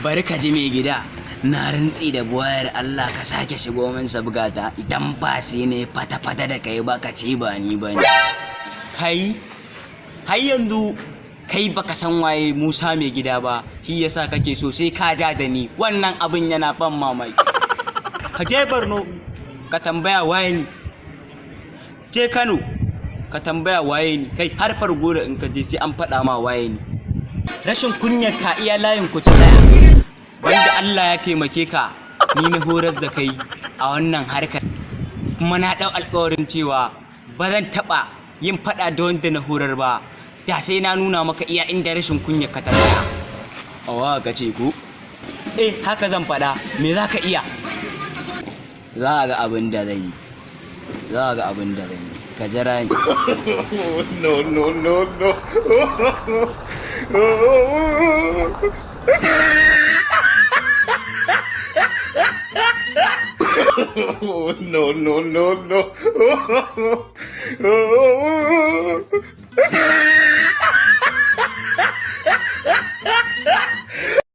Bari ka ji, mai gida. Na rantsi da buwayar Allah, ka sake shigo min sabgata, idan ba sai ne fata-fata da kai ba, ka ce ba ni ba ne. Kai, har yanzu kai baka san waye Musa mai gida ba, shi yasa kake so sai ka ja da ni. Wannan abin yana ban mamaki. Ka je Borno ka tambaya waye ni. Je Kano ka tambaya waye ni. Kai, har Falgore in ka je, sai an faɗa ma waye ni. Rashin kunyar ka iya layin ku ta daya. Wanda Allah ya taimake ka, ni na horar da kai a wannan harkar, kuma na ɗau alƙawarin cewa ba zan taɓa yin faɗa da wanda na horar ba. Da sai na nuna maka iya inda rashin kunyar ka ta tsaya. Awa, ka ce ku? Eh, haka zan faɗa. Me za ka iya? Za a ga abin da zan yi, za a ga abin da zan yi, ka jira ni. No, no, no, no. No, no, no, no.